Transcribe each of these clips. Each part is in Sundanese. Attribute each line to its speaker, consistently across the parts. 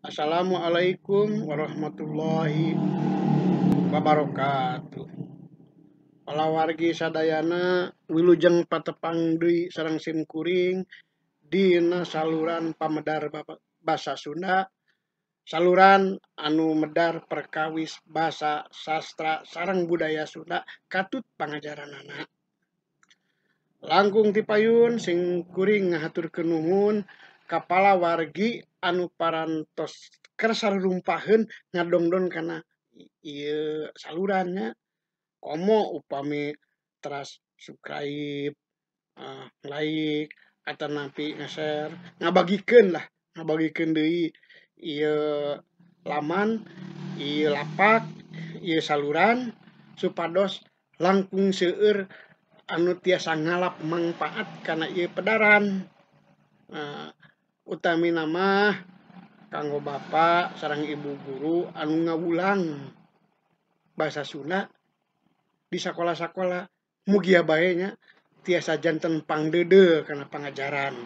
Speaker 1: Assalamualaikum warahmatullahi wabarakatuh. Palawargi sadayana wilujeng patepang deui sareng sim kuring dina saluran pamedar basa Sunda, saluran anu medar perkawis basa sastra sareng budaya Sunda katut pangajaranana. Langkung ti payun sing kuring ngahaturkeun nuhun ka palawargi anu parantos kersa rumpaheun ngadongdon kana ieu salurannya. Komo upami teras subscribe, like atanapi nge-share, ngabagikeun lah, ngabagikeun deui ieu laman, ieu lapak, ieu saluran supados langkung seueur anu tiasa ngalap mangpaat kana ieu pedaran. Utamina mah kanggo bapa sareng ibu guru anu ngawulang basa Sunda di sakola-sakola, mugia bae nya tiasa janten pangdeudeuh kana pangajaran.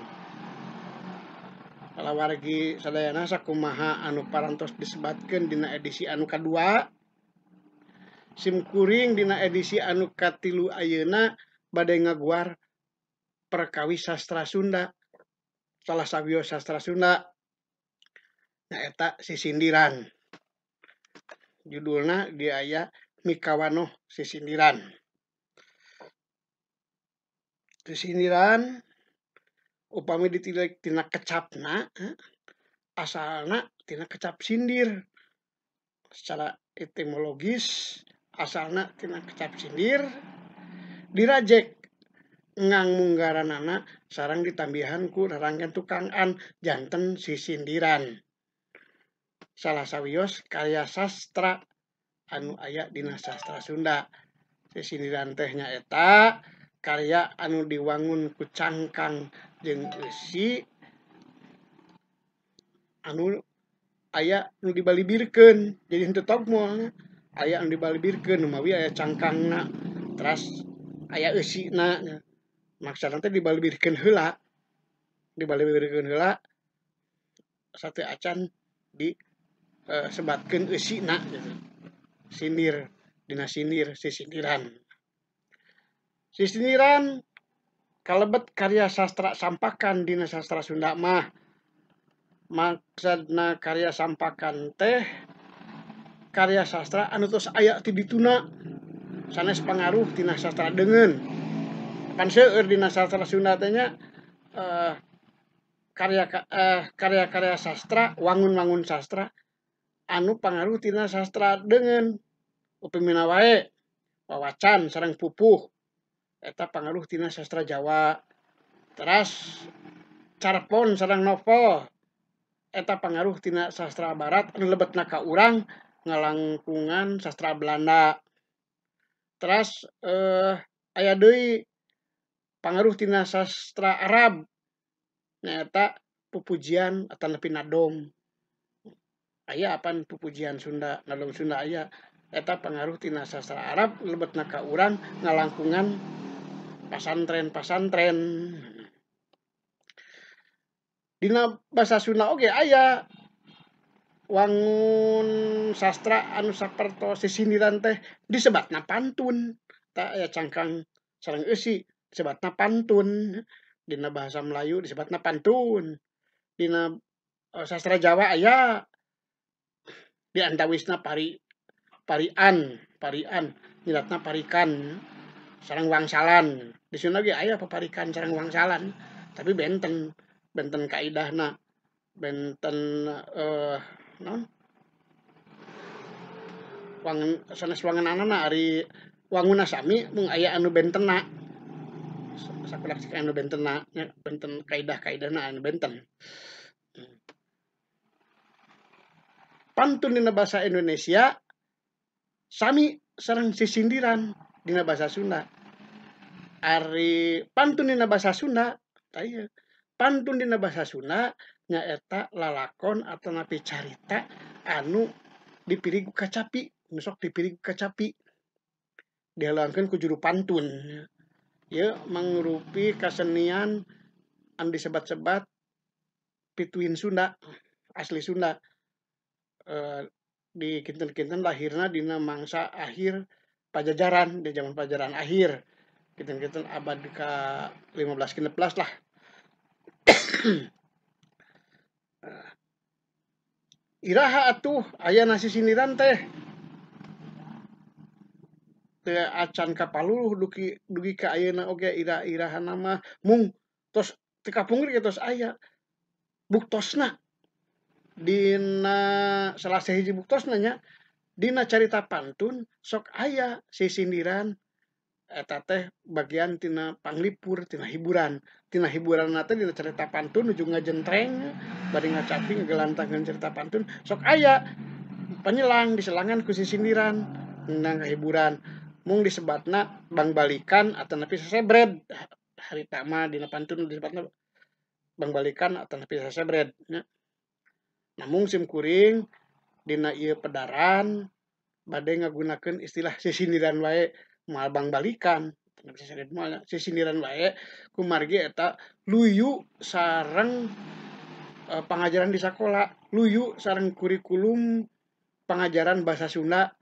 Speaker 1: Palawargi sadayana sakumaha anu parantos disebatkeun dina edisi anu kadua, sim kuring dina edisi anu katilu ayeuna bade ngaguar perkawis sastra Sunda, salah sawios sastra Sunda nyaeta Sisindiran. Judulna di aya Mikawanoh Sisindiran. Sisindiran upami ditilik tina kecapna, asalna tina kecap sindir. Secara etimologis asalna tina kecap sindir, dirajek ngangmunggaranana sareng ditambihan ku rarangken tukangan janten sisindiran. Salah sawios karya sastra anu aya dina sastra Sunda. Sisindiran teh nyaeta karya anu diwangun ku cangkang jeung eusi anu aya nu dibalibirkeun, jadi henteu togmol, aya anu dibalibirkeun mawi aya cangkangna teras aya eusina. Maksudna teh dibalibirkeun heula, dibalibirkeun heula sateu acan di sebatkeun eusina gitu. Sindir dina sindir sisindiran. Sisindiran kalebet karya sastra sampakan dina sastra Sunda mah. Maksudna karya sampakan teh karya sastra anu tos aya ti dituna sanes pangaruh tina sastra deungeun. Pan seueur dina sastra Sunda teh nya karya-karya sastra, wangun-wangun sastra anu pangaruh tina sastra deungeun. Upamina wae wawacan sareng pupuh eta pangaruh tina sastra Jawa. Teras carpon sareng novel eta pangaruh tina sastra Barat anu lebetna ka urang ngalangkungan sastra Belanda. Teras aya deui pangaruh tina sastra Arab nyaeta pupujian atanapi nadom. Aya apan pupujian Sunda, nadom Sunda aya. Eta pangaruh tina sastra Arab lebetna ka urang ngalangkungan pasantren-pasantren. Dina basa Sunda oge aya wangun sastra anu sapertos sisindiran teh disebatna pantun. Tah aya cangkang sareng eusi disebatna pantun. Dina bahasa Melayu disebatna pantun. Dina sastra Jawa aya di antawisna parian, parian nyilatna parikan sareng wangsalan. Di Sunda ge aya paparikan sareng wangsalan, tapi benten, benten kaidahna, benten naon? Wangun sanes wangunanana ari wanguna sami mung aya anu bentenna. Sakudak anu bentenna nya, benten kaidah-kaidahna anu benten. Pantun dina bahasa Indonesia sami sareng sisindiran dina bahasa Sunda. Ari pantun dina bahasa Sunda, tah ieu. Pantun dina bahasa Sunda nyaeta lalakon atanapi carita anu dipilih ku kacapi, nu sok dipilih ku kacapi. Dihalangkeun ku juru pantun. Ieu mangrupi kasenian anu disebat-sebat pituin Sunda, asli Sunda. Di kinten-kinten lahirna dina mangsa akhir Pajajaran, di zaman Pajajaran akhir. Kinten-kinten abad ka 15 16 lah. Iraha atuh ayana sisindiran teh? Teu acan kapaluluh dugi ka ayeuna oge ira-irahana mah mung tos teu kapungkur ge tos aya. Buktosna dina salah sahiji buktosna nya dina carita pantun sok aya sisindiran eta teh bagian tina panglipur, tina hiburan. Tina hiburanna teh dina carita pantun nuju ngajentreng bari ngacapi ngagelantangkeun carita pantun sok aya panyelang diselangan ku sisindiran nang hiburan. Mung disebatna bangbalikan atanapi sesebred. Harita mah dina pantun disebatna bangbalikan atanapi sesebred nya. Namung sim kuring dina ieu pedaran bade ngagunakeun istilah sisindiran wae, moal bangbalikan atanapi sesebred moal, sisindiran wae kumargi eta luyu sareng pangajaran di sakola, luyu sareng kurikulum pangajaran bahasa Sunda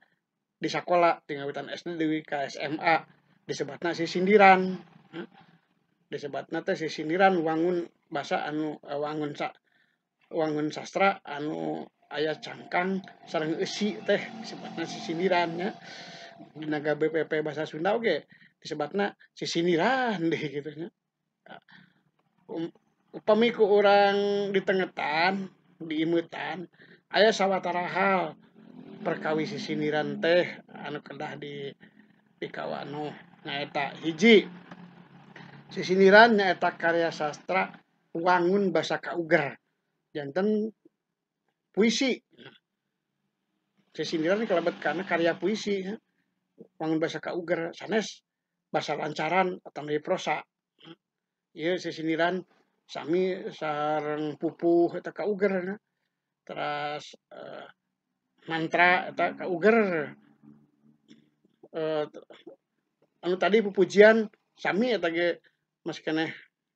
Speaker 1: di sakola ti ngawitan SD dugi ka SMA disebatna sisindiran. Disebatna teh sisindiran wangun basa anu wangun sastra anu aya cangkang sareng eusi teh disebatna sisindiran nya. Dina BPP bahasa Sunda oge disebatna sisindiran deh kitu nya. Upami ku urang ditengetan, diimutan aya sawatara hal perkawi sisindiran teh anu kedah di pikawanoh nyaeta hiji sisindiran nyaeta karya sastra wangun basa kauger janten puisi. Sisindiran kalebet kana karya puisi wangun basa kauger sanes basa lancaran atanapi prosa. Ieu sisindiran sami sareng pupuh eta kauger, teras mantra eta kauger, anu tadi pupujian sami eta ge masih keneh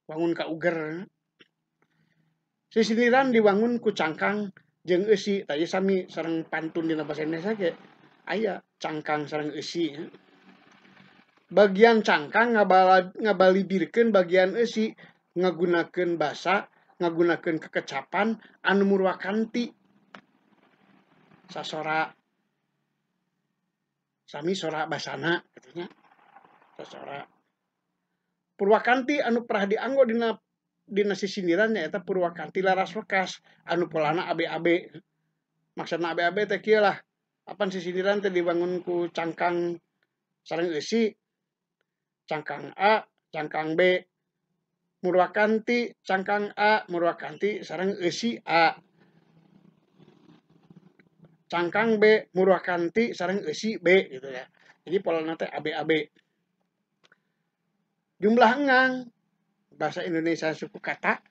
Speaker 1: wangun kauger. Sisindiran diwangun ku cangkang jeung eusi, tah ieu sami sareng pantun dina basa Indonesia ge aya cangkang sareng eusi. Bagian cangkang ngabalibirkeun bagian eusi ngagunakeun basa, ngagunakeun kekecapan anu murwakanti sasora sami sora basana kitu nya. Sasora purwakanti anu pernah dianggo dina sisindiran nyaeta purwakanti laras wekas anu polana AB-AB. Maksudna AB-AB teh kieu lah. Apan sisindiran teh dibangun ku cangkang sareng eusi, cangkang A, cangkang B. Murwakanti cangkang A, murwakanti sareng eusi A. Cangkang B, murwakanti sareng eusi B gitu ya. Jadi polana teh AB-AB. Jumlah engang bahasa Indonesia suku kata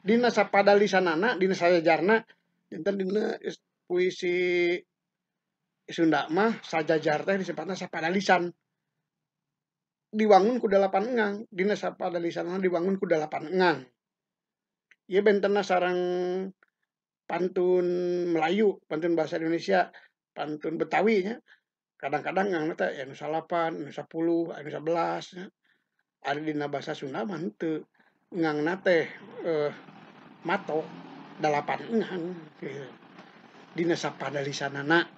Speaker 1: dina sapadalisanana, dina sajajarna, janten dina puisi Sunda mah sajajar teh disebutna sapadalisan. Diwangun ku 8 engang, dina sapadalisanana diwangun ku 8 engang. Ieu bentenna sareng pantun Melayu, pantun bahasa Indonesia, pantun Betawi nya. Kadang-kadang engangna teh anu 9, anu 10, anu 11 nya. Ari dina bahasa Sunda mah henteu. Engangna teh matok 8 engang gitu. Dina sapadalisanana.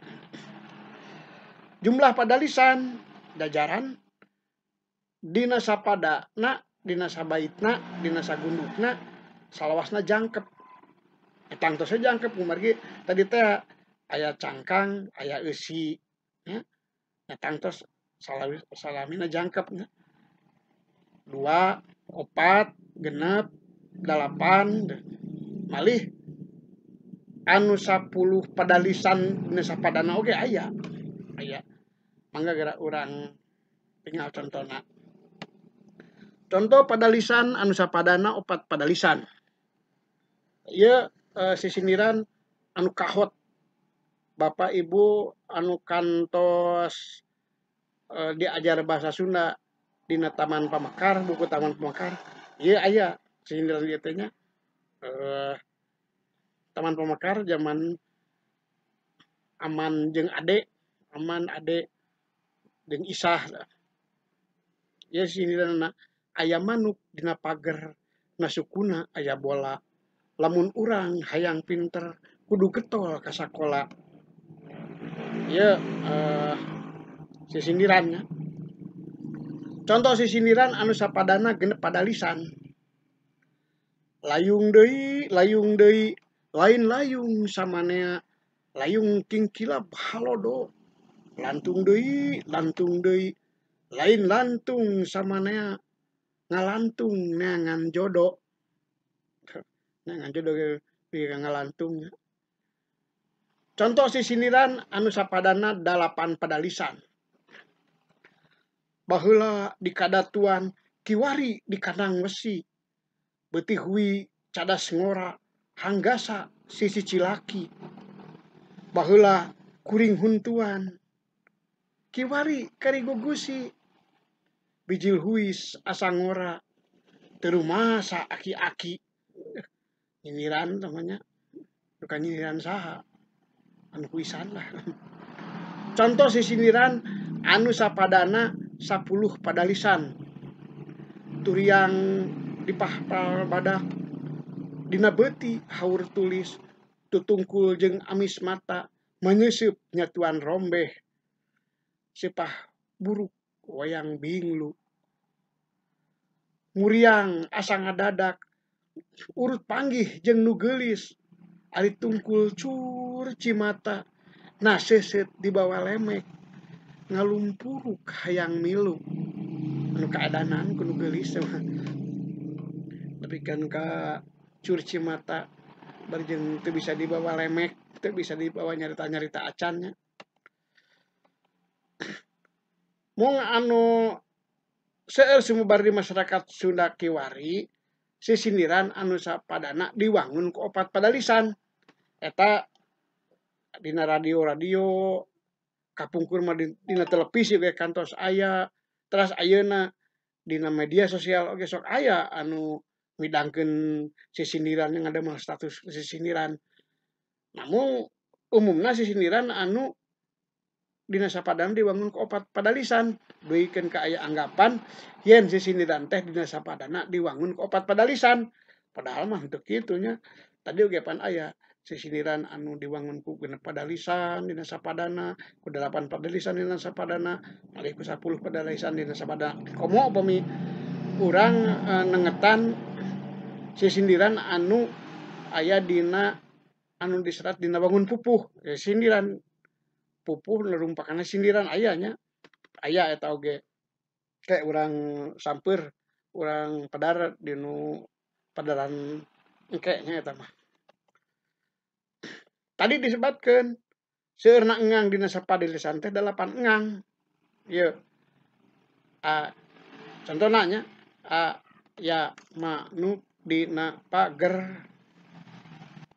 Speaker 1: Jumlah padalisan jajaran dina sapadana, dina sabaitna, dina sagundukna salawasna jangkep. Tangtosna jangkep kumargi tadi teh aya cangkang, aya eusi nya. Nya tangtos salamina jangkep nya. 2, 4, 6, 8 malih anu 10 padalisan dina sapadana oge aya. Aya. Mangga geura urang tinggal contona. Contoh padalisan anu sapadana 4 padalisan. Ieu sisindiran anu kahot. Bapak Ibu anu kantos diajar bahasa Sunda dina Taman Pamekar, buku Taman Pamekar, ieu aya sisindiran ieu teh nya. Taman Pamekar zaman Aman jeung Ade, Aman Ade jeung Isah. Ieu sisindiranna aya manuk dina pager na sukuna aya bola. Lamun urang hayang pinter kudu getol ka sakola. Ieu sisindiran nya. Contoh sisindiran anu sapadana 6 padalisan. Layung deui, lain layung samanea, layung kingkilap halodo. Lantung deui, lain lantung samanea, ngalantung neangan jodo. Neangan jodo ge ngalantung. Contoh sisindiran anu sapadana 8 padalisan. Baheula di kadatuan kiwari di kandang wesi. Beuti hui cadas ngora hanggasa sisi cilaki. Baheula kuring huntuan kiwari kari gugusi. Bijil huis asa ngora teu rumasa aki-aki. Nyinyiran namanya, bukan nyinyiran saha, anu huisan lah. Contoh sisindiran anu sapadana 10 padalisan. Turiang dipahpal badak dina beuti haur tulis tutungkul jeung amis mata menyeusup nyatuan rombeh sepah buruk wayang binglu. Muriang asa ngadadak urut panggih jeung nu geulis ari tungkul cur cimata nah seuseut dibawa lemek ngalumpuruk hayang milu. Anu kaadanan ku nu geulis mah nepikeun ka cur cimata bari jeung teu bisa dibawa lemek, teu bisa dibawa nyarita-nyarita acan nya. Mung anu seueur sumebar di masyarakat Sunda kiwari sisindiran anu sapadana diwangun ku 4 padalisan. Eta dina radio-radio kapungkur mah dina televisi ge kantos aya, teras ayeuna dina media sosial oge sok aya anu midangkeun sisindiran yang ngadamel status sisindiran. Namun umumna sisindiran anu dina sapadana diwangun ku 4 padalisan, duikeun ka aya anggapan yen sisindiran teh dina sapadana diwangun ku 4 padalisan. Padahal mah henteu kitu nya. Tadi oge pan aya sisindiran anu diwangun ku 6 padalisan dina sapadana, ku 8 padalisan dina sapadana, malih ku 10 padalisan dina sapadana. Komo upami urang nengetan sisindiran anu aya dina anu diserat dina wangun pupuh. Sindiran pupuh nerumpakana sindiran aya nya. Aya eta oge. Kayak urang sampeur, urang pedar dinu pedaran engke nya eta mah. Tadi disebatkeun seueurna engang dina sapadalisan teh 8 engang. Ieu. A contona nya a ya manuk dina pager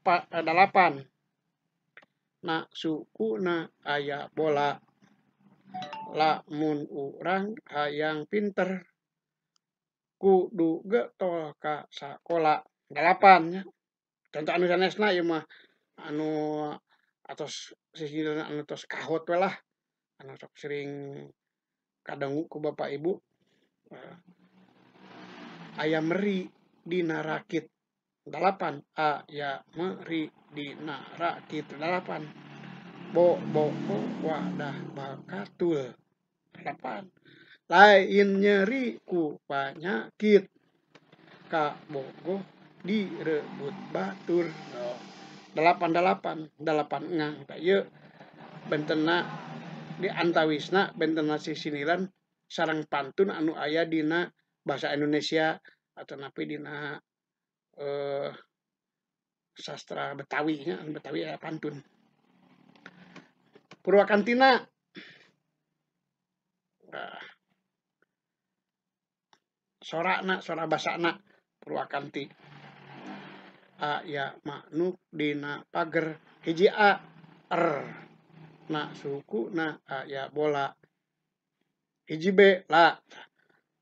Speaker 1: 8. Na sukuna aya bola. Lamun urang hayang pinter kudu getol ka sakola. 8 nya. Contoh anu sanesna ieu mah anu atos sisindiran anu tos kahot we lah, anu sok sering kadangu ku bapak ibu. Aya meri dina rakit 8. Aya meri dina rakit 8. Bo bo wadah bakatul 8. Lain nyeri ku panyakit kabogoh direbut batur. 8 8 8 engang. Ieu bentena di antawisna bentena sisindiran sareng pantun anu aya dina bahasa Indonesia atau napi dina sastra Betawi nya, Betawi aya pantun. Purwakantina sorakna, sora basana Purwakanti. A ya manuk dina pager hiji a r na suku na a ya bola hiji b la.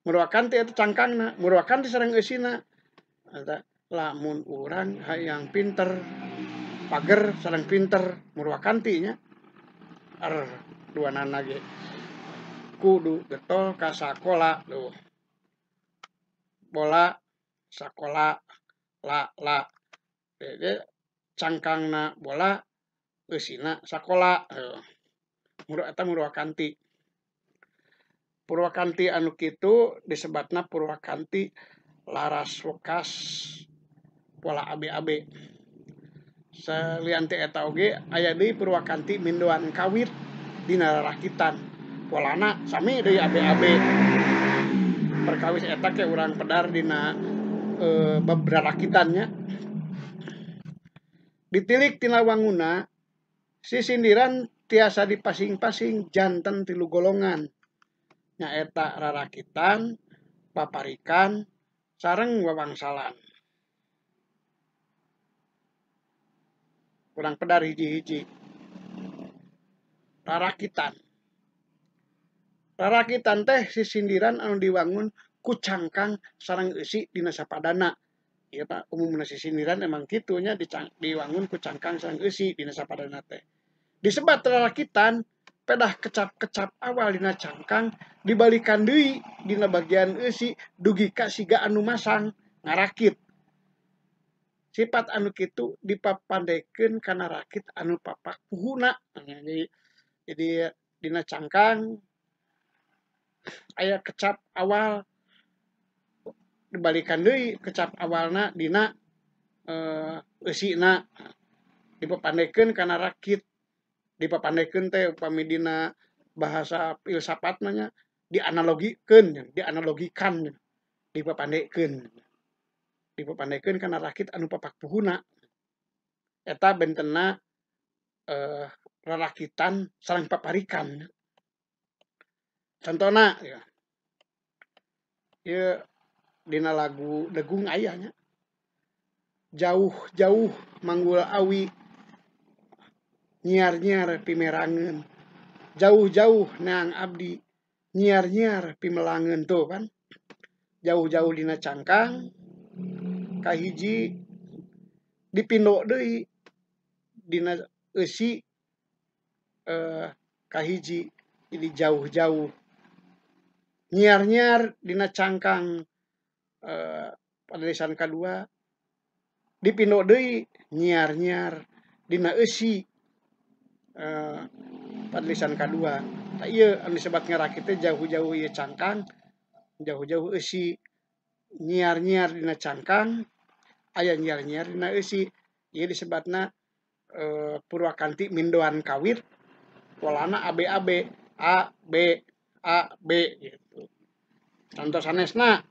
Speaker 1: Murwakanti eta cangkangna, murwakanti sareng eusina. Eta lamun urang hayang pinter, pager sareng pinter murwakanti nya. R duanana ge kudu getol ka sakola tuh bola sakola la la jadi cangkangna bola eusina sakola eta Murwakanti. Purwakanti anu kitu disebatna Purwakanti laras wekas pola ABAB. Salian ti eta oge aya deui Purwakanti mindoan kawit dina rarakitan. Polana sami deui ABAB. Perkawis eta ke urang pedar dina bab rarakitan nya. Ditilik tina wanguna sisindiran tiasa dipasing-pasing janten tilu golongan. Nyaeta rarakitan, paparikan, sareng wawangsalan. Kurang pedar hiji-hiji. Rarakitan. Rarakitan teh sisindiran anu diwangun ku cangkang sareng eusi dina sapadana. Ieu Pak, umumna sisindiran emang kitu nya diwangun ku cangkang sareng eusi dina sapadana teh. Disebat rarakitan pedah kecap-kecap awal dina cangkang dibalikan deui dina bagian eusi dugi ka siga anu masang ngarakit. Sifat anu kitu dipapandekeun kana rakit anu papak puhuna. Jadi dina cangkang aya kecap awal dibalikan deui kecap awalna dina eusina dipapandekeun kana rakit. Dipapandekeun teh upami dina bahasa filsafat mah nya dianalogikeun, dianalogikan, dipapandekeun. Dipapandekeun kana rakit anu papak puhuna. Eta bentenna rarakitan sareng paparikan. Contona ya. Ieu dina lagu Degung aya nya. Jauh-jauh manggul awi nyiar-nyiar pimerangeun. Jauh-jauh neang abdi nyiar-nyiar pimelangeun tuh kan. Jauh-jauh dina cangkang kahiji dipindo deui dina eusi kahiji jadi jauh-jauh nyiar-nyiar dina cangkang padalisan kadua dipindo deui nyiar-nyiar dina eusi padalisan kadua. Tah ieu anu disebat ngarakit teh jauh-jauh ieu cangkang, jauh-jauh eusi, nyiar-nyiar dina cangkang, aya nyiar-nyiar dina eusi. Ieu disebatna Purwakanti mindoan kawit, polana ABAB, A B A B gitu. Contoh sanesna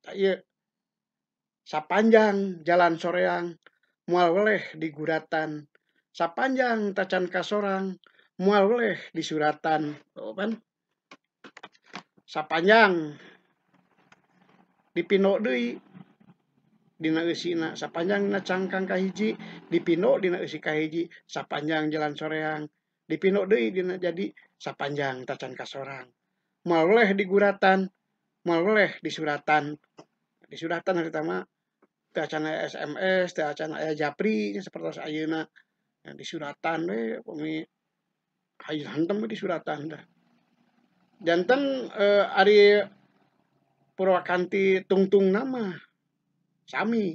Speaker 1: tah ieu sapanjang jalan soreang moal weleh di guratan, sapanjang tacan kasorang moal weleh di suratan. Tuh kan. Sapanjang dipindo deui dina eusina, sapanjang dina cangkang kahiji dipindo dina eusi kahiji, sapanjang jalan soreang dipindo deui dina jadi sapanjang tacan kasorang moal weleh di guratan, moal weleh di suratan. Di suratan harita mah teu acan aya SMS, teu acan aya japri sapertos ayeuna. Di suratan we upami hayu hantem we di suratan dah. Janten ari Purwakanti tungtungna mah sami.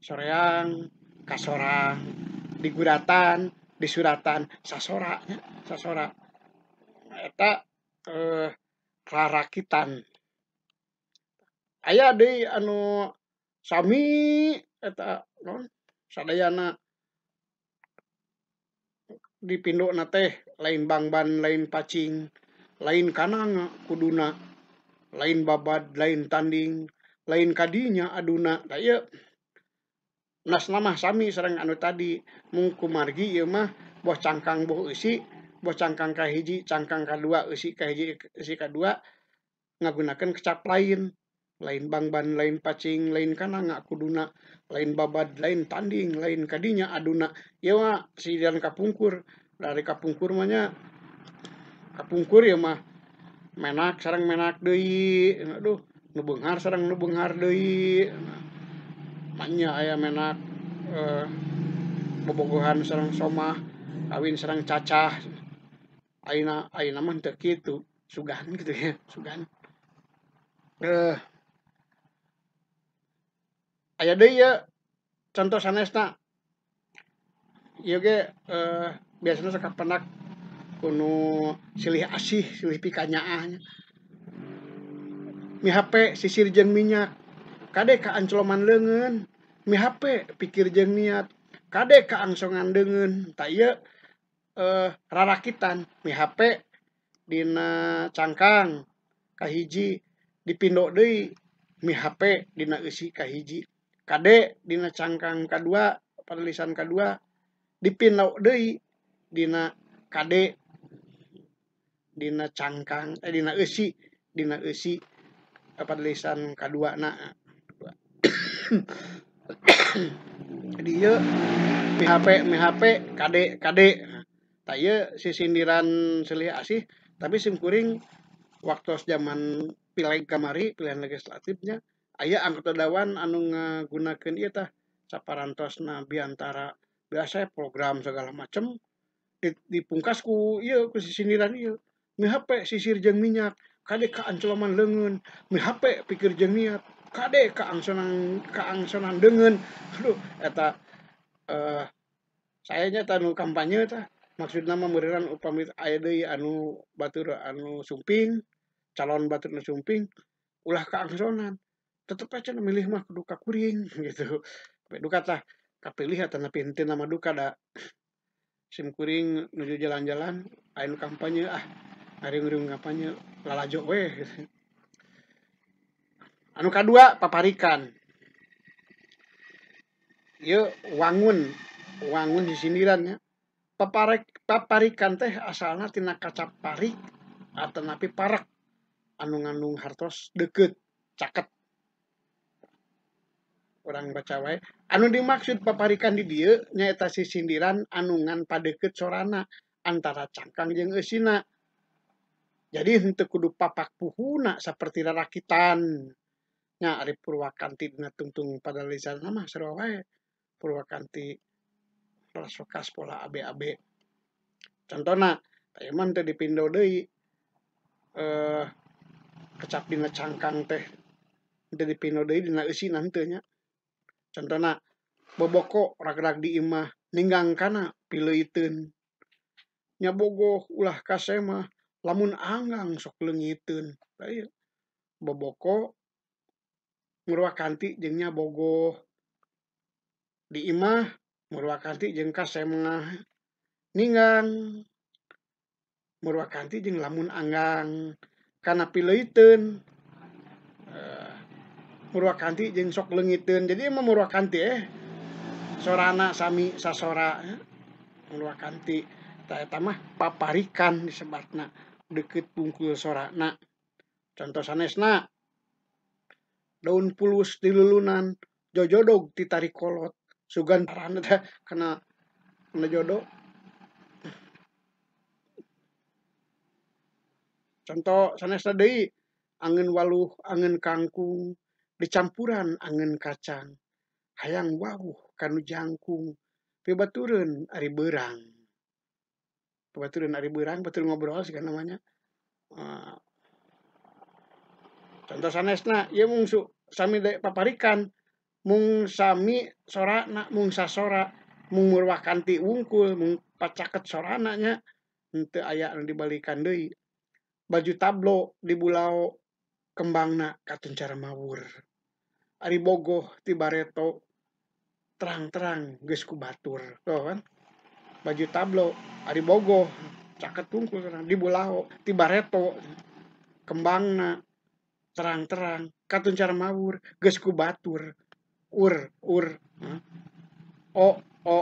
Speaker 1: Soreang, kasorang, diguratan, disuratan, sasora nya, sasora. Eta rarakitan. Aya deui anu sami eta naon sadayana dipindona teh lain bangban lain pacing, lain kanang kuduna, lain babad lain tanding, lain kadinya aduna. Tah ieu nasna mah sami sareng anu tadi mung kumargi ieu mah boh cangkang boh eusi, boh cangkang kahiji, cangkang kadua, eusi kahiji, eusi kadua ngagunakeun kecap lain. Lain bangban, lain pacing, lain kananga kuduna, lain babad, lain tanding, lain kadinya aduna. Ieu mah silian kapungkur. Dari kapungkur mah nya kapungkur ieu mah menak sareng menak deui, aduh nu beunghar sareng nu beunghar deui. Maknya aya menak bobogohan sareng somah, kawin sareng cacah. Ayeuna ayeuna mah teu kitu, sugan kitu ya, sugan. Aya deui ieu contoh sanesna. Ieu ge biasana sok kapendak ku nu silih asih, silih pikanyaah nya. Mihape sisir jeung minyak, kade kaancloman leungeun, mihape pikir jeung niat, kade kaangsongan deungeun. Tah ieu rarakitan mihape dina cangkang kahiji dipindo deui mihape dina eusi kahiji, kade dina cangkang kadua padalisan kadua dipindo deui dina kade dina cangkang dina eusi padalisan kaduana. Jadi ieu mihape kade kade. Tah ieu sisindiran silih asih, tapi simkuring waktos zaman pileg kamari, pilihan legislatifnya, aya anggota dewan anu ngagunakeun ieu tah saparantosna biantara biasa program segala macem dipungkas ku ieu ku sisindiran ieu. Mihape sisir jeung minyak, kade kaancloman leungeun, mihape pikir jeung niat, kade kaangsonan deungeun. Aduh eta saya nya tah nu kampanye tah maksudna mah meureunnan upami aya deui anu batur anu sumping, calon batur anu sumping ulah kaangsonan, tetep aja cenah milih mah kudu ka kuring gitu. Duka tah kapilih atanapi henteu mah duka da sim kuring nuju jalan-jalan aya nu kampanye ah ngariung-riung kampanye lalajo we gitu. Anu kadua paparikan. Ieu wangun, wangun sisindiran nya. Paparikan teh asalna tina kacap parik atanapi parek anu ngandung hartos deukeut, caket. Urang baca wae. Anu dimaksud paparikan di dieu nyaeta sisindiran anu ngan padeukeut sorana antara cangkang jeung eusina. Jadi henteu kudu papak puhuna saperti rarakitan. Nya ari Purwakanti dina tungtung padalisanna mah sarua wae. Purwakanti rasokas pola AB-AB. Contona tah ieu mah teu dipindo deui kecap dina cangkang teh teu dipindo deui dina eusina henteu nya. Contona boboko ragrag di imah ninggang kana pileuiteun. Nya bogoh ulah ka semah lamun anggang sok leungiteun. Tah ieu boboko Murwakanti jeung nya bogoh di imah Murwakanti jeung ka semah ninggang Murwakanti jeung lamun anggang kana pileuiteun Murwakanti jeung sok leungiteun. Jadi emang Murwakanti sorana sami sasora Murwakanti tah eta mah paparikan disebatna deukeut bungkul sorana. Contoh sanesna daun pulus dilulunan jojodog titari kolot sugan parana teh kana jodoh. Contoh sanesna deui angeun waluh angeun kangkung dicampuran angeun kacang hayang wawuh kanu jangkung pibatureun ari beurang. Pibatureun ari beurang batur ngobrol sigana namanya. Contoh sanesna ieu mung sami paparikan mung sami sorana mung sasora mung Murwakanti wungkul mung pacaket sorana nya henteu aya anu dibalikan deui. Baju tablo di bulao kembangna katuncar mawur. Ari bogoh ti bareto terang-terang geus ku batur. Tuh kan? Baju tablo ari bogoh caket wungkul di bulao ti bareto kembangna terang-terang katuncar mawur geus ku batur. Ur ur o o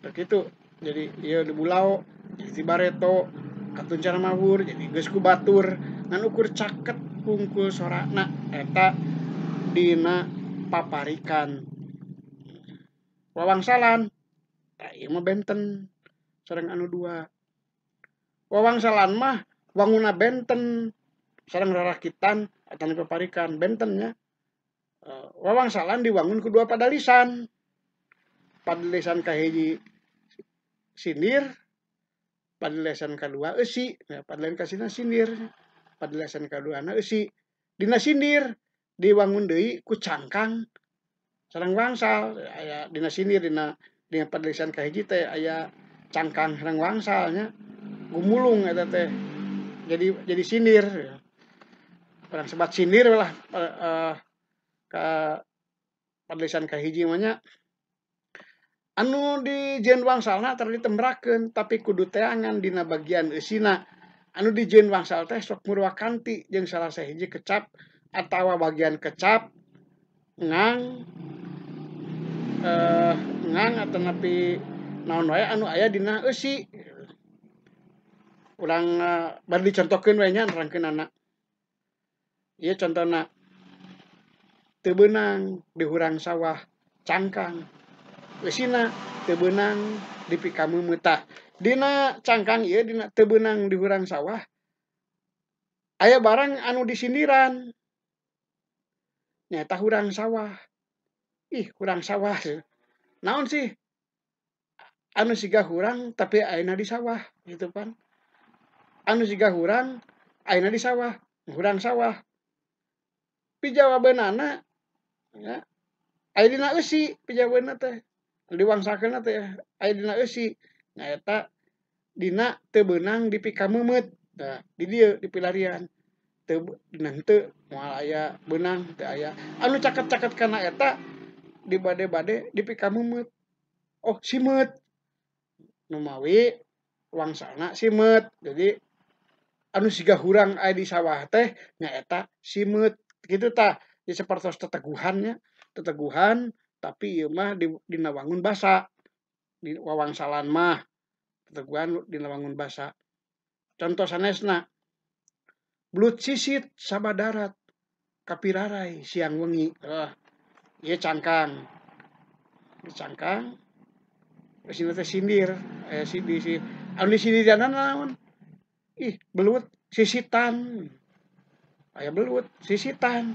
Speaker 1: begitu. Jadi ieu di bulao jadi ti bareto katuncar mawur jadi geus ku batur ngan ukur caket bungkul sorana eta dina paparikan. Wawangsalan tah ieu mah benten sareng anu dua. Wawangsalan mah wanguna benten sareng rarakitan atanapi paparikan benten nya. Wawangsalan diwangun ku dua padalisan. Padalisan kahiji sindir, padalisan kadua eusi. Nah, padalisan kasina sindir, padalisan kaduana eusi. Dina sindir diwangun deui ku cangkang sareng wangsal. Aya dina sindir dina dina padalisan kahiji teh aya cangkang sareng wangsal nya. Gumulung eta teh. Jadi sindir. Urang sebat sindir lah ka padalisan kahiji mah nya. Anu dijieun wangsalna tara ditembrakeun tapi kudu teangan dina bagian eusina. Anu dijieun wangsal teh sok murwakanti jeung salah sahiji kecap atawa bagian kecap ngang ngang atanapi naon wae anu aya dina eusi. Urang bari dicontohkeun we nya nerangkeunana. Ieu contona teu beunang di hurang sawah cangkang. Eusina teu beunang dipikameumeuh. Dina cangkang ieu dina teu beunang di hurang sawah aya barang anu disindiran. Nyaeta hurang sawah. Ih, hurang sawah. Naon sih? Anu siga hurang tapi ayeuna di sawah gitu pan. Anu siga hurang ayeuna di sawah, hurang sawah. Pijawabeunana nya aya dina eusi pijawabeunna teh. Diwangsalkeunna teh aya dina eusi. Nyaeta dina teu beunang dipikameumeuh. Tah di dieu dipilarian. Teu dina henteu moal aya beunang teu aya. Anu caket-caket kana eta dibade-bade dipikameumeuh. Oh, simeut. Numawi wangsalna simeut. Jadi anu siga hurang aya di sawah teh nyaeta simeut kitu tah. Jadi sapertos teteguhan nya, teteguhan tapi ieu mah dina wangun basa. Di wawangsalan mah teteguhan dina wangun basa. Contoh sanesna belut sisit sabadarat kapirarai siang wengi. Ieu cangkang. Ieu cangkang eusina teh sindir, aya si di si anu disindiranna naon? Ih, belut sisitan. Aya belut sisitan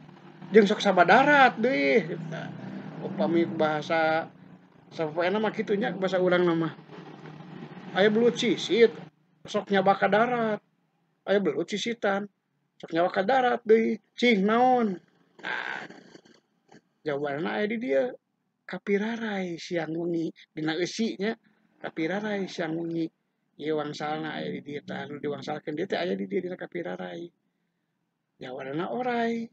Speaker 1: jeung sok sabadarat deui gitu. Upami bahasa sapopoena mah kitu nya bahasa urang mah. Aya belut sisit sok nyaba ka darat. Aya belut sisitan sok nyaba ka darat deui. Cing naon? Nah, jawabanna aya di dieu. Kapirarai siang wengi dina eusi nya. Kapirarai siang wengi. Ieu wangsalna aya di dieu tah anu diwangsalkeun dieu teh aya di dieu dina kapirarai. Jawabanna orai.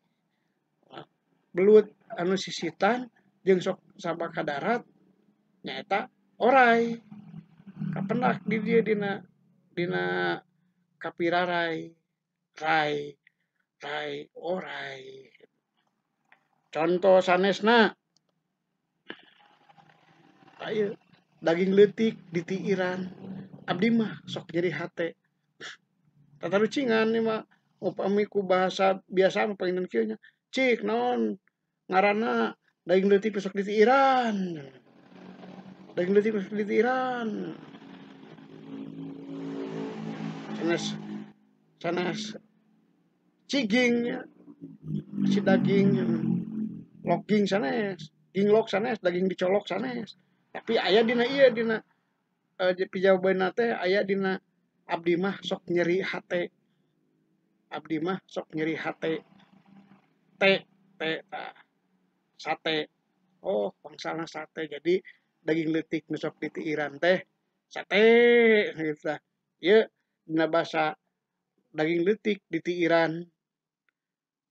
Speaker 1: Belut anu sisitan jeung sok saba ka darat nyaeta orai. Kapendak di dieu dina dina kapirarai rai rai orai. Contoh sanesna ieu daging leutik ditiiran abdi mah sok nyeri hate. Tatarucingan ieu mah upami ku bahasa biasa mah panginten kieu nya. Cik naon ngaranna daging leutik sok ditiiran. Daging leutik sok ditiiran. Sanes sanes ciging nya. Si daging loging sanes, ginglok sanes, daging dicolok sanes. Tapi aya dina ieu dina pijawabeunna teh aya dina abdi mah sok nyeri hate. Abdi mah sok nyeri hate. T T tah sate. Oh, wangsalna sate. Jadi daging leutik nu sok ditiiran teh sate gitu tah. Ieu dina basa daging leutik ditiiran.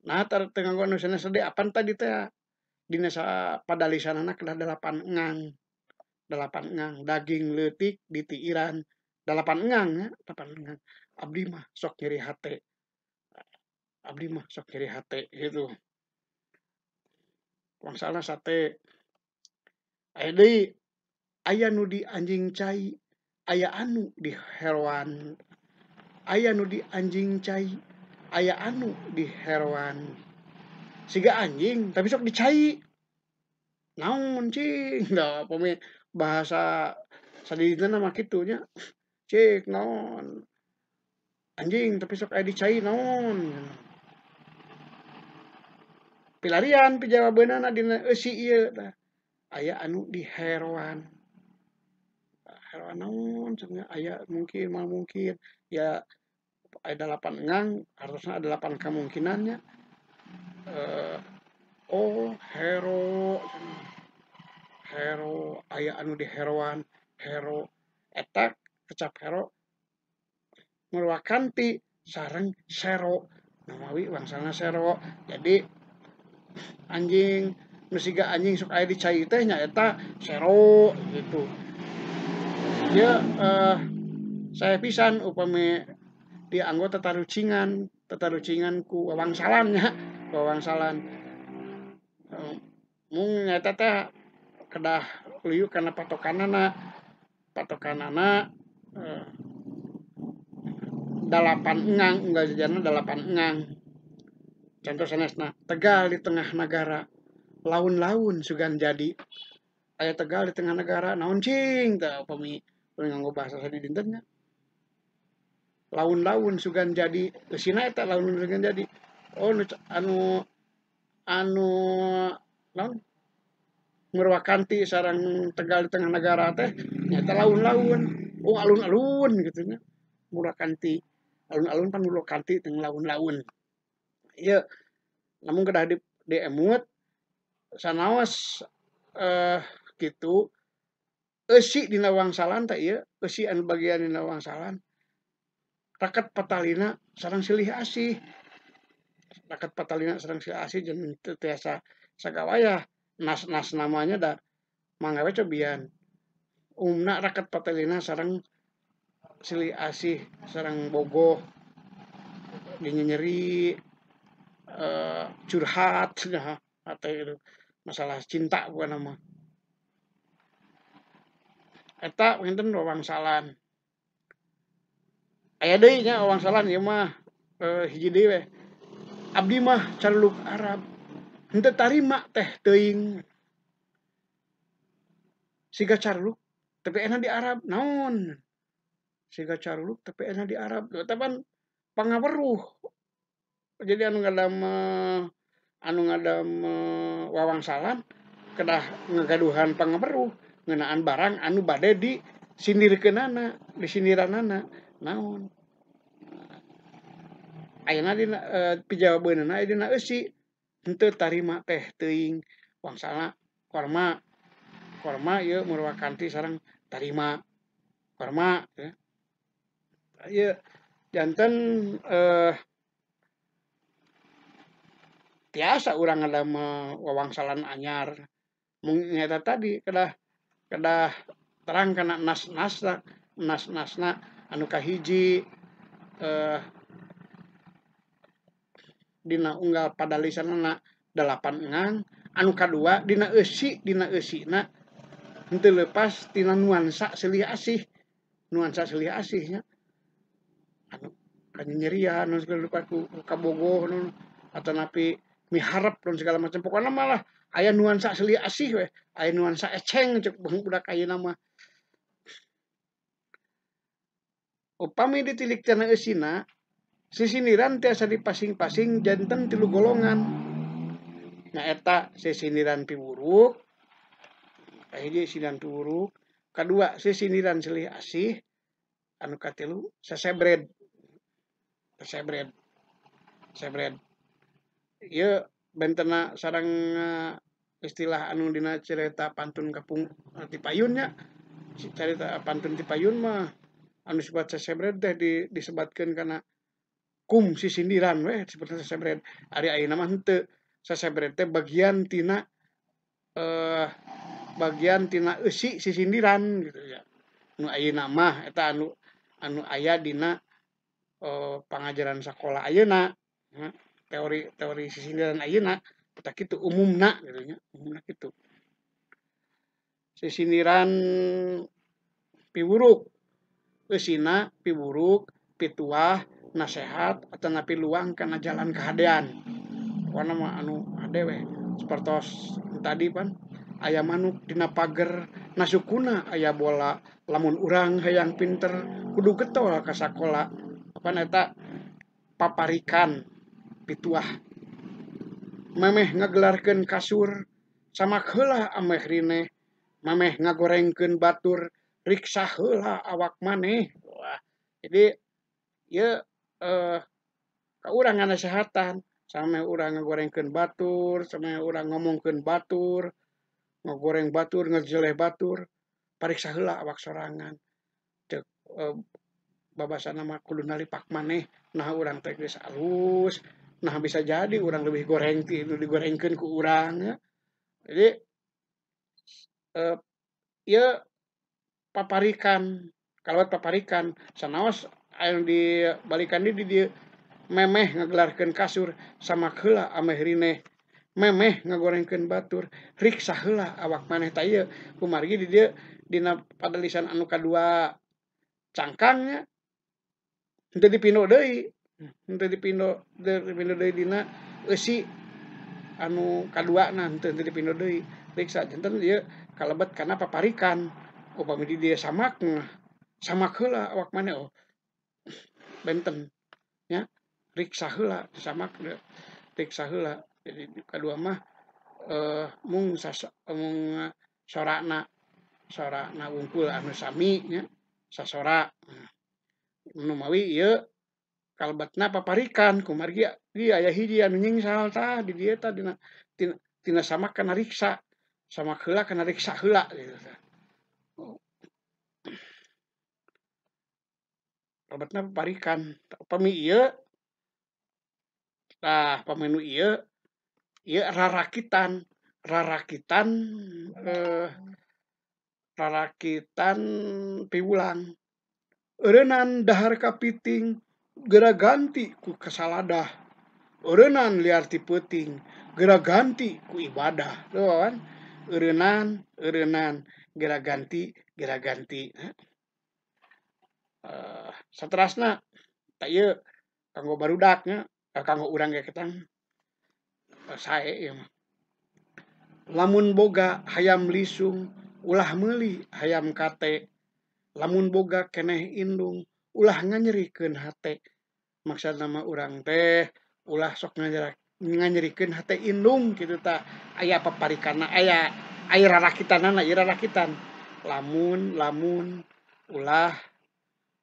Speaker 1: Nah, teu nganggo anu sanes deui apan tadi teh dina padalisanana kedah 8 engang. 8 engang daging leutik ditiiran 8 engang nya, 8 engang. Abdi mah sok nyeri hate. Abdi mah sok nyeri hate gitu. Wangsalna sate. Aya deui aya nu di anjing cai, aya anu di heroan. Aya nu di anjing cai, aya anu di heroan. Siga anjing tapi sok dicai. Naon cing? Da upami bahasa sadidinten mah kitu nya. Cik naon? Anjing tapi sok aya dicai naon? Pilarian pijawabeunana dina eusi ieu tah. Aya anu diheroan. Heroan naon cenah aya mungkin moal mungkin ya aya 8 engang harusna ada 8 kemungkinannya. Oh hero cenah. Hero aya anu diheroan hero eta kecap hero murwakanti sareng sero namawi wangsalna sero. Jadi anjing nu siga anjing sok aya di cai teh nyaeta sero gitu. Ieu saya pisan upami dianggo tatarucingan, tatarucingan ku wawangsalan nya, wawangsalan. Mung nyaeta teh kedah liuk kana patokanana. Patokanana 8 engang, unggal jajarna 8 engang. Contoh sanesna, Tegal di tengah nagara, laun-laun sugan jadi. Aya Tegal di tengah negara, naon cing tah upami nganggo bahasa sadi dinten nya. Laun-laun sugan jadi, eusina eta laun sugan jadi. Oh anu anu naon? Murwakanti sareng Tegal di tengah negara teh nyaeta laun-laun. Oh alun-alun gitu nya. Murwakanti, alun-alun pan murwakanti teh laun-laun. Ieu lamun kedah diemut sanaos kitu eusi dina wangsalan teh ieu eusi anu bagian dina wangsalan raket patalina sareng silih asih. Raket patalina sareng silih asih jeung teu tiasa sagawayah nas-nas namanya da mangga we cobian. Umumna raket patalina sareng silih asih sareng bogoh dinyenyeri curhat cenah atau gitu masalah cinta bukan nama. Eta panginten wawangsalan. Aya deui nya wawangsalan ieu mah hiji deui we. Abdi mah caruluk Arab henteu tarima teh teuing. Siga caruluk tapi enak di Arab naon? Siga caruluk tapi enak di Arab. Eta pan pangaweruh. Jadi anu ngadamel wawangsalan kedah ngagaduhan pangaweruh ngeunaan barang anu bade disindirkeunana, disindiranana naon. Ayeuna dina pijawabeunana aya dina eusi henteu tarima teh teuing wangsalna korma. Korma ieu murwakanti sareng tarima. Korma ya. Ieu janten tiasa urang ngadamel wawangsalan anyar. Mung nyaeta tadi kedah terang kana nas-nasna, nas-nasna anu kahiji dina unggal padalisanana 8 engang, anu kadua dina eusi, dina eusina henteu leupas tina nuansa silih asih. Nuansa silih asih nya. Anu kanyerian nu segala rupa ku kabogoh nu atanapi miharep dan segala macam. Pokokna malah aya nuansa silih asih we, aya nuansa eceng cek budak ayeuna mah. Upami ditilik tina eusina, sisindiran tiasa dipasing-pasing janten 3 golongan. Nyaeta sisindiran piwuruk, kahiji sisindiran piwuruk, kadua sisindiran silih asih, anu katilu sesebred. Sesebred. Sesebred. Ieu bentena sareng istilah anu dina carita pantun kapung tipayun nya. Carita pantun tipayun mah anu disebut sesebred teh disebatkeun kana kum sisindiran we disebutna sesebred. Ari ayeuna mah henteu. Sesebred teh bagian tina eusi sisindiran gitu ya. Nu ayeuna mah eta anu aya dina pangajaran sakola ayeuna. Teori sisindiran ayeuna eta kitu umumna gitu nya, umumna kitu. Sisindiran piwuruk, eusina piwuruk, pituah, nasehat atanapi luang kana jalan kahadean. Pokona mah anu hade we sapertos tadi pan aya manuk dina pager nasukuna aya bola lamun urang hayang pinter kudu getol ka sakola. Pan eta paparikan pituah. Memeh ngagelarkeun kasur samak heula ameh rineh. Memeh ngagorengkeun batur riksa heula awak maneh. Wah, jadi ieu ka urang nganasehatan sameh urang ngagorengkeun batur, sameh urang ngomongkeun batur, ngagoreng batur, ngejeleh batur, pariksa heula awak sorangan. Ceuk babasana mah kudu nalipak maneh, nah urang teh geus alus, nah bisa jadi urang leuwih goreng ti nu digorengkeun ku urang nya. Jadi ieu paparikan, kalawat paparikan sanaos anu dibalikan di dieu memeh ngagelarkeun kasur samak heula ameh rineh. Memeh ngagorengkeun batur riksa heula awak maneh. Tah ieu kumargi di dieu dina padalisan anu kadua cangkangnya henteu dipindo deui, henteu dipindo, dipindo deui dina eusi anu kaduana henteu dipindo deui riksa. Janten ieu kalebet kana paparikan. Upami di dieu samak mah samak heula awak maneh, oh benten nya, riksa heula samak riksa heula. Jadi kadua mah mung mung sorana, sorana wungkul anu sami nya, sasora. Nu mawi ieu kalebetna paparikan kumargi ieu aya hiji anu nyingsal tah di dieu tah dina tina samak kana riksa, samak heula kana riksa heula kitu tah. Kalebetna paparikan. Upami ieu tah pami nu ieu ieu rarakitan, rarakitan rarakitan piwulang. Eureunnan dahar kapiting geura ganti ku kasaladah. Eureunnan liar ti peuting geura ganti ku ibadah. Tuh kan? Eureunnan, eureunnan geura ganti, geura ganti. Saterasna tah ieu kanggo barudak nya, kanggo urang ge ketang sae ieu mah. Lamun boga hayam lisung ulah meuli hayam kate. Lamun boga keneh indung ulah nganyerikeun hate. Maksudna mah urang teh ulah sok nganyerikeun hate indung kitu tah. Aya paparikanna, aya aya rarakitanana, ieu rarakitan. Lamun, lamun ulah,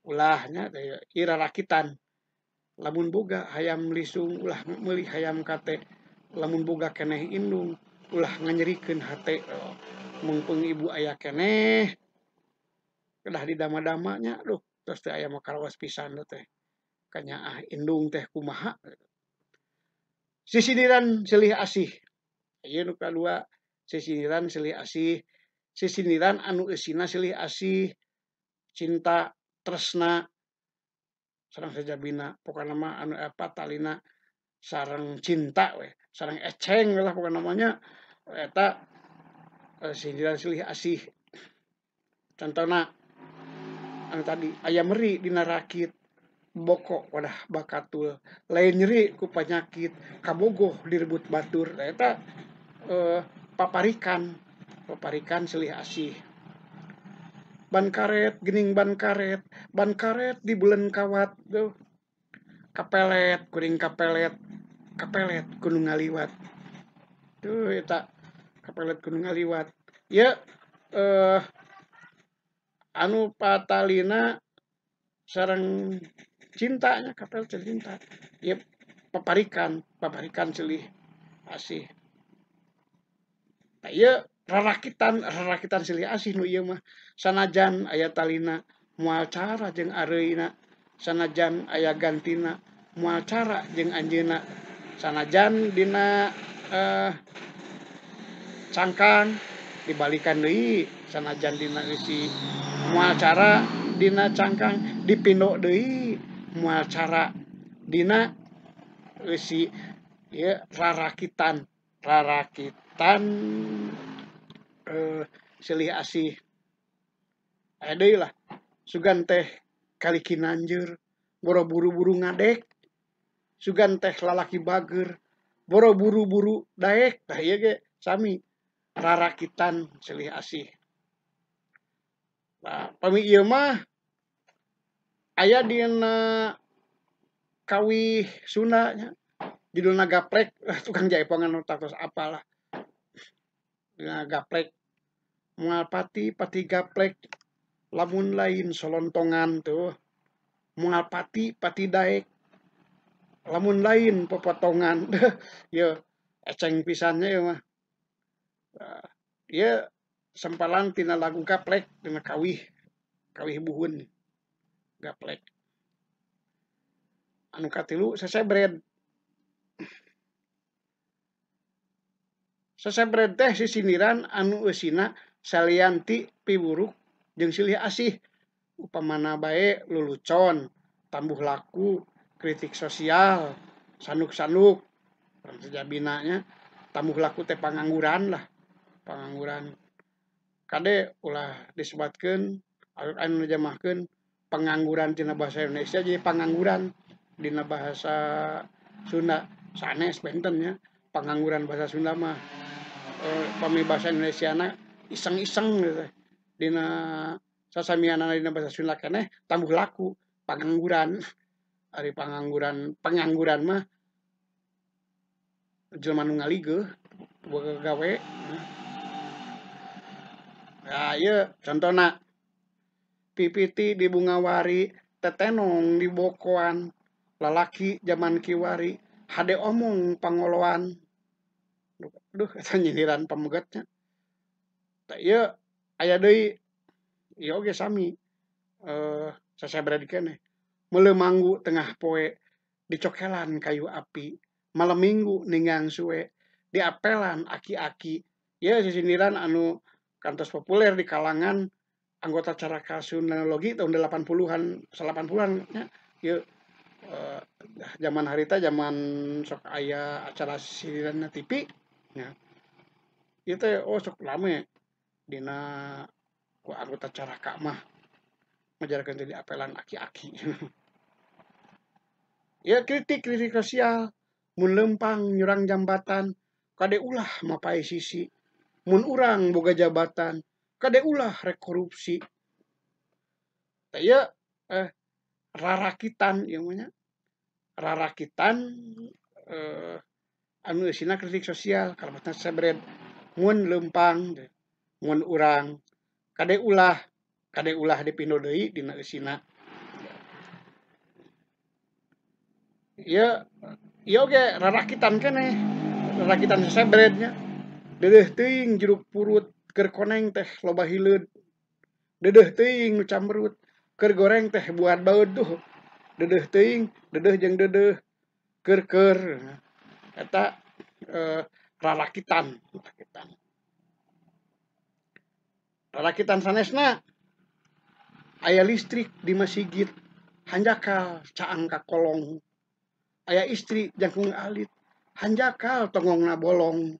Speaker 1: ulahnya ieu rarakitan. Lamun boga hayam lisung ulah meuli hayam kate. Lamun boga keneh indung ulah nganyerikeun hate. Mungpeung ibu aya keneh kedah didama-damanya, duh terus teh aya mah karaos pisan teh kanyaah indung teh kumaha. Sisindiran silih asih, ieu nu kadua, sisindiran silih asih, sisindiran anu eusina silih asih, cinta tresna sareng sajabina, pokona mah anu apa talina sareng cinta we, sareng eceng lah pokona mah nya eta sindiran silih asih. Contona anu tadi aya meri dina rakit boko wadah bakatul, lain nyeri ku panyakit kabogoh direbut batur. Eta paparikan, paparikan silih asih. Ban karet geuning ban karet, ban karet di bulan kawat tuh. Kapelet kuring kapelet, kapelet kudu ngaliwat. Tuh eta kapelet kudu ngaliwat. Ieu anu patalina sareng cintanya, kapelet cinta. Ieu paparikan, paparikan silih asih. Tah ieu rarakitan, rarakitan silih asih nu ieu mah. Sanajan aya talina moal cara jeung areuna, sanajan aya gantina moal cara jeung anjeunna, sanajan dina cangkang dibalikan deui, sanajan dina eusi moal cara dina cangkang dipindo deui moal cara dina eusi. Ieu rarakitan, rarakitan silih asih. Aya deui lah sugan teh kaliki nanjeur boro buru-buru ngadek, sugan teh lalaki bager boro buru-buru daek. Tah ieu ge sami rarakitan silih asih. Nah, pami ieu mah aya dina kawih Sunda nya. Judulna gaplek, tukang jaipongan nu tos apalah. Dina gaplek. Moal pati pati gaplek lamun lain solontongan tuh. Moal pati pati daek lamun lain popotongan. Ieu eceng pisan nya ieu mah. Ieu sempalan tina lagu gaplek dina kawih, kawih buhun gaplek. Anu katilu sesebred. Sesebred teh sisindiran anu eusina salian ti piwuruk jeung silih asih. Upamana bae lulucon, tambuh laku, kritik sosial, sanuk-sanuk, sejabina nya tambuh laku teh pangangguran lah, pangangguran. Kade ulah disebatkeun anu nerjemahkeun pengangguran tina bahasa Indonesia jadi pangangguran dina bahasa Sunda sanes benten nya. Pangangguran bahasa Sunda mah pami bahasa Indonesia na iseng-iseng gitu. Dina sasamianana dina bahasa Sunda keneh tambuh laku pangangguran. Ari pangangguran pengangguran mah jelema nu ngaligeuh boga gawe. Nah, ieu contona pipiti di bungawari tetenong di bokoan lalaki jaman kiwari hade omong pangoloan. Duh, eta nyindiran pamegetnya. Tah ieu aya deui ieu oge sami sasebred keneh. Meuleuh manggu tengah poe dicokelan kayu api, malam minggu ninggang suwe diapelan aki-aki. Ieu sisindiran anu kantos populer di kalangan anggota Caraka Sundanologi tahun 80-an, 80-an nya. Ieu zaman harita zaman sok aya acara sisindiran na TV nya. Ieu teh oh sok rame dina ku anggota Caraka mah ngajarkeun teh diapelan aki-aki. Ieu kritik kritik sosial mun leumpang nyurang jambatan kade ulah mapai sisi, mun urang boga jabatan kade ulah rek korupsi. Tah ieu rarakitan ieu mah nya. Rarakitan anu eusina kritik sosial kalebetna sebred mun leumpang mun urang kade ulah dipindo deui dina eusina. Ieu ieu oge rarakitan keneh, rarakitan sesebred nya. Deudeuh teuing jeruk purut keur koneng teh loba hileud. Deudeuh teuing nu camberut keur goreng teh buat baeud tuh. Deudeuh teuing, deudeuh jeung deudeuh keur-keur. Eta rarakitan, rarakitan. Rarakitan sanesna aya listrik di masjid hanjakal caang ka kolong. Aya istri jangkung alit hanjakal tongongna bolong.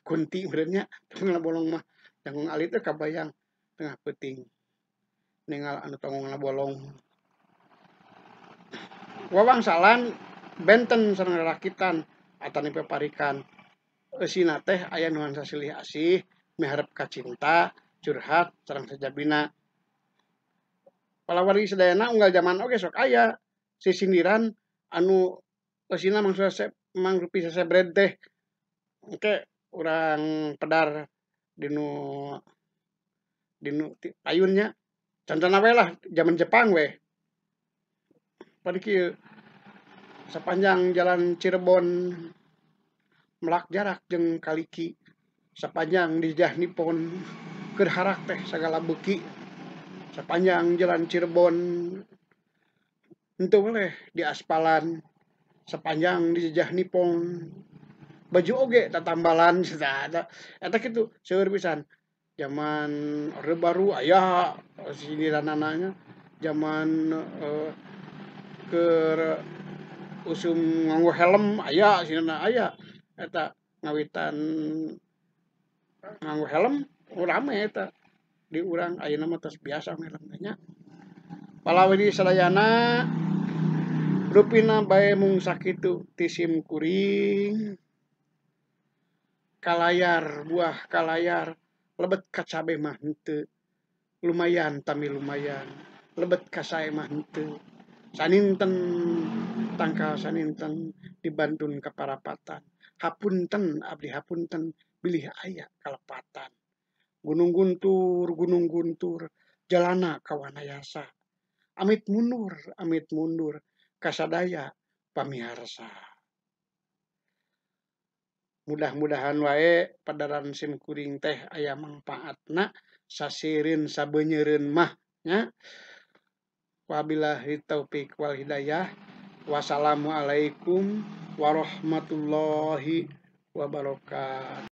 Speaker 1: Kunti meureun nya tongongna bolong mah jangkung alit teh kabayang tengah peuting ningal anu tongongna bolong. Wawangsalan benten sareng rarakitan atanapi paparikan. Eusina teh aya nuansa silih asih miharep ka cinta curhat sareng sajabina. Palawargi sadayana unggal jaman oge sok aya sisindiran anu eusina mangrupi sesebred teh. Engke urang pedar dinu dinu payun nya. Contona we lah jaman Jepang we. Pan kieu sepanjang jalan Cirebon melak jarak jeung kaliki, sepanjang di Nippon keur harak teh sagala beuki. Sepanjang jalan Cirebon henteu weleh di aspalan, sepanjang di jejah Nippon baju oge tatambalan eta eta kitu seueur pisan. Zaman Orde Baru aya sindiranana nya, zaman keur usum nganggo helm aya sindirana aya eta ngawitan nganggo helm rame eta di urang ayeuna mah tos biasa helm teh nya. Palawiji sadayana rupina bae mung sakitu ti sim kuring. Kalayar buah kalayar lebet ka cabe mah henteu, lumayan tami lumayan lebet ka sae mah henteu. Saninten tangkal saninten Dibantun ka parapatan. Hapunten abdi hapunten bilih aya kalepatan. Gunung Guntur, Gunung Guntur, jalana ka Wanayasa. Amit mundur kasadaya pamiarsa. Mudah-mudahan wae padaran sim kuring teh aya mangpaatna sasirin sabeunyereun mah nya. Wabillahi taufik wal hidayah. Wassalamualaikum warahmatullahi wabarakatuh.